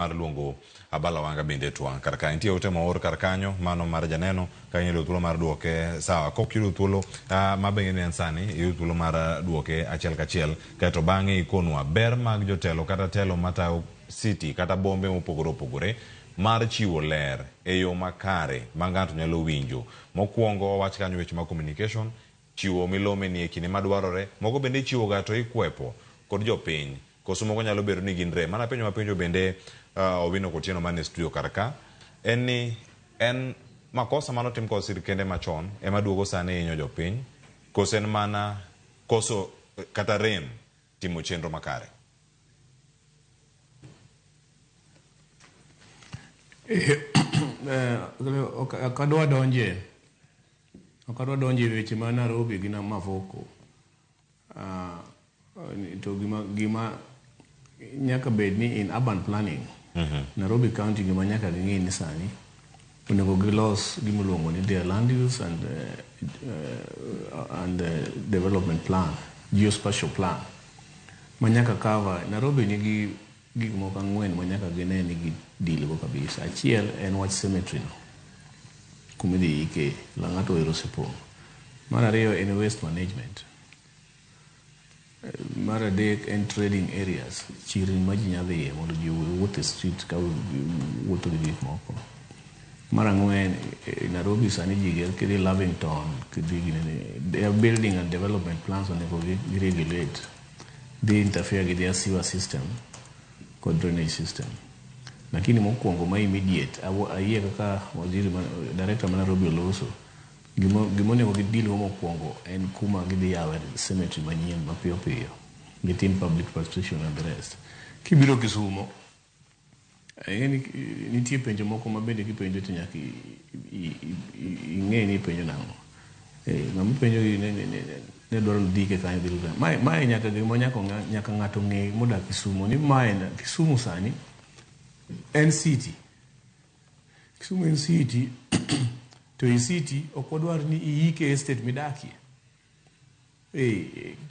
Mar luongo Abala Wanga bende twa kar kae. Nitie ote moor kar kanyo, mano mar janeno, ka inyalo yudo thuolo mar duoke, sawa. Kok iyudo thuolo, ma be ni en sani, iyudo thuolo mar duoke achiel kachiel, kaeto bang'e ikonwa ber mag jotelo kata telo matayo city kata bombe mopogore opogore mar chiwo ler e yo makare ma ng'ato nyalo winjo. Mokwongo wawach kanyo weche mag communication, chiwo milome ni e kinde madwarore, moko bende ichiwoga to ikwepo kod jopiny. Koso moko nyalo bedo ni gin rem. Mana penjo mapenjo bende Owino Kotieno man e studio kar ka en ni en makosa mane otim kod sirkende machon ema duogo sani hinyo jopiny koso en mana koso kata rem timo chenro makare? Ok adwa donje weche ma Nairobi gi Mavoko. To gima nyaka bed ni in urban planning, Nairobi County gima nyaka ging'e ni sani onego gilos gima iluongo ni their land use and development plan, geospatial plan ma nyaka cover. Nairobi nigi gik moko ang'wen ma nyaka gine ni gi deal go kabisa. Achiel en wach cemetery no, kuma idhi ike, Lang'ata ohero osepong'. Mar ariyo en waste management. Mar adek en trading areas, chirni ma ji nyalo dhiye mondo ji owuoth e street ka wuotho gi gik moko. Mar ang'wen, Nairobi sani ji ger kidhi Lavington, kidhi ginene, their building and development plans onego gi regulate, dhi interfere gi their sewer system kod drainage system. Lakini mokwongo ma immediate, ayie kaka waziri ma, director ma Nairobi oloso, gima onego gi deal go mokwongo en kuma gidhi yawe cemetery manyien mapiyo piyo, gitim public participation and the rest. Kibiro Kisumo, nitie penjo moko ma bende kipenjo to nyaka ing'e ni ipenjo nang'o. Ng'ama ipenjo gi ne dwaro ni dhike kanyo dhi kanyo. Mae nyaka gima nyaka ng'ato ng'e modak Kisumo ni mae Kisumu sani en city. Kisumu en city to e city ok wadwar ni iike estate midakie.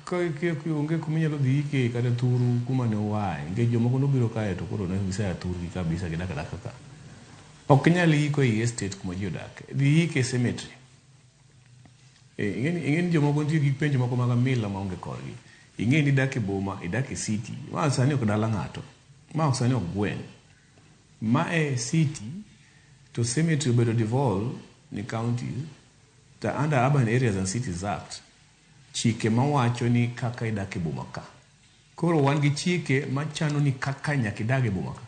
Ka onge kuma inyalo dhi ike kata thuru kuma ne uaye, nikech jomoko nobiro kae to koro ne gisea thurgi kabisa gidak adaka ka. Ok inyal iko ei estate kuma ji odake, dhi ike e cemetery. Ing'e ni jomoko nitie gi penjo moko mag mila maonge korgi. Ing'e ni idak e boma, idak e city. Ma sani ok dala ng'ato, ma sani ok gweng'. Ma e city to cemetery obedo devolved ni counties to under Urban Areas and Cities Act chike mawacho ni kaka idak e boma ka. Koro wan gi chike machano ni kaka nyaka idag e boma ka.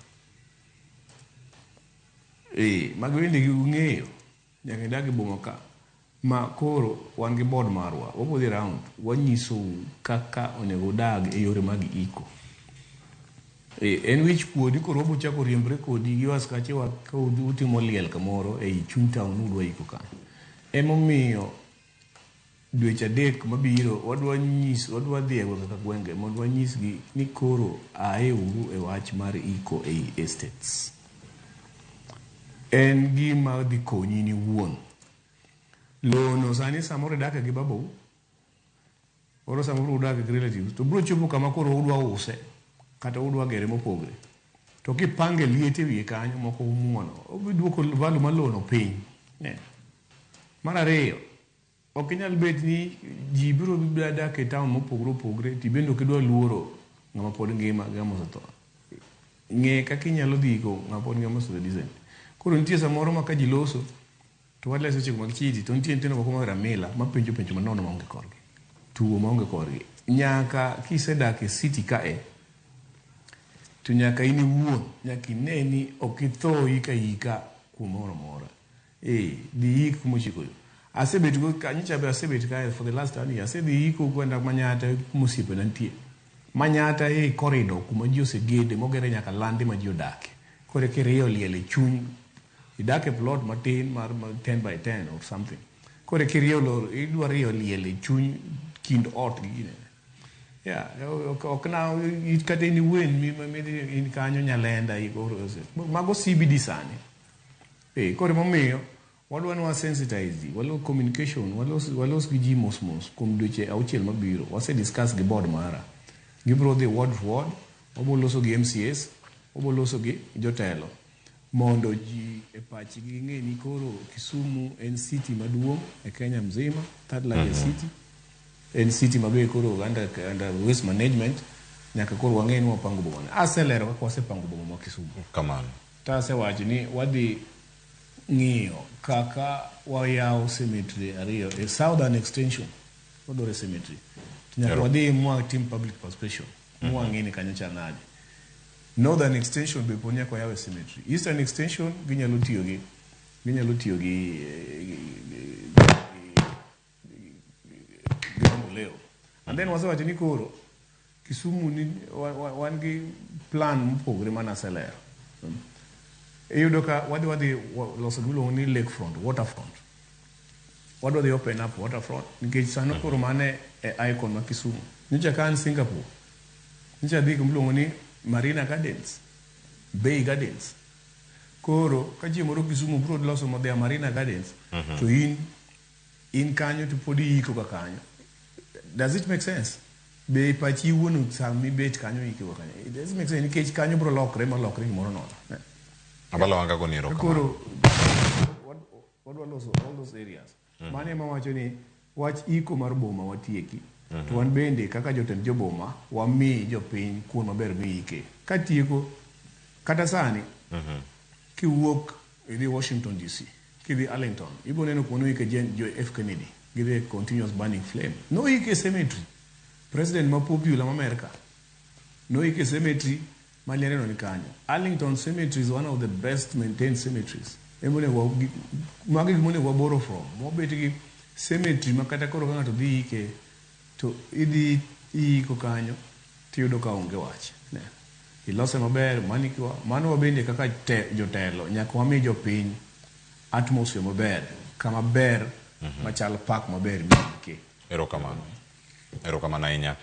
Mago bende ung'eyo nyaka idag e boma ka. Ma koro wan gi board marwa, wabiro dhi round wanyisou kaka onego udag e yore mag iko. En wich kuodi koro wabiro chako riembre kodi gi askache wa ka utimo liel kamoro ei chuny town udwa iko kanyo. Emomiyo dweche adek mabiro wadwa dhi e gwenge ka gwenge mondo wanyisgi ni koro ae uru e wach mar iko ei estates. En gima dhi konyi in iwuon. Lono sani samoro idak gi babau, oro samoro udak gi relatives, to biro chopo kama koro udwa use kata udwa gere mopogre. To kipange liete wiye kanyo moko umuono, obiro duoko value mar lono piny. Mar ariyo, ok inyal bet ni ji biro dak e town mopogore opogore to ibende ok idwa luoro ng'ama pod ngima gi ng'ama osetho. Ng'e kaka inyalo dhi iko ng'ama pod ngima mosetho decent. Koro nitie samoro ma ka ji loso to waleso chike mag chiti to nitie nyithindo moko mohero mila mapenjo penjo manono maonge korgi. Tugo maonge korgi. Nyaka kisedak e city kae to nyaka in iwuon nyaka ine ni ok itho ika ika kumoro amora. Dhi ik kuma ochiko yo. Asebet go nyocha be asebet kae for the last 1 year. Asedhi iko kwenda Manyatta kuma osiepena nitie. Manyatta e corridor kuma ji osegede mogere nyaka lande ma ji odake. Koro kiriyo liel e chuny, idak e plot matin mar 10 by 10 or something. Koro kiriyo lor, idwa riyo liel e chuny kind ot gi ginene. Yeah, ok na kata in iwuon midhi in kanyo Nyalenda mago CBD sani. Koro emomiyo wadwa ni wa sensitize ji, walos communication, walos gi ji mos mos kuom dweche auchiel mabiro. Wase discuss gi board mara. Gibiro dhi ward to ward, wabiro loso gi MCAs. Wabo loso gi jotelo mondo ji e pachgi ging'e ni koro Kisumu en city maduong' e Kenya mzima, third largest city. En city ma be koro under waste management nyaka koro wang'e ni wapango boma. Aselero kaka wasepango boma ma Kisumu. Kamano. To asewacho ni wadhi ng'iyo kaka wayawo cemetery ariyo e southern extension. Wadwaro cemetery. To nyaka wadhi mwatim public participation. Mwang'e ni kanyo chal nade. Northern extension be pod nyaka wayaw e cemetery. Eastern extension ginyalo tiyo gi ginyalo tiyo gi Mamboleo. And then wasewacho ni koro Kisumu ni wan gi plan mopogore mana aselero. Iyudo ka wadhi loso gimiluongo ni lakefront, waterfront. Wadwa dhi open up waterfront nikech sano koro mane e icon ma Kisumu. Nyocha ka an Singapore, nyocha adhi kumiluongo ni Marina Gardens, Bay Gardens. Koro ka chieng' moro Kisumu biro loso modhi Marina Gardens, to in kanyo to pod iiko ka kanyo. Does it make sense? Be pachi iwuon sama ibet kanyo iiko ka kanyo. It doesn't make sense nikech kanyo biro lokre ma lokre gimoro nono. Abala Wanga goni erokamano. Koro wadwa loso all those areas. Mano ema wacho ni wach iko mar boma watieki. To wan bende kaka jotend joboma wami jopiny kuon maber miike. Katieko kata sani kiwuok idhi Washington DC, kidhi Arlington, ibiro neno kuma noike John F. Kennedy gi the continuous burning flame. Noike cemetery. President ma popular ma America noike cemetery ma liende ni kanyo. Arlington Cemetery is one of the best maintained cemeteries. Emonego magi gik monego waborrow from. Mobet gi cemetery ma kata koro ka ng'ato dhi ike to idhi iiko kanyo tiyudo ka onge wach. Ne. Ilose maber, manikiwa, mano wabende kaka jotelo nyaka wami jopiny atmosphere maber, kama ber machal park maber miike. Erokamano. Erokamano ahinya.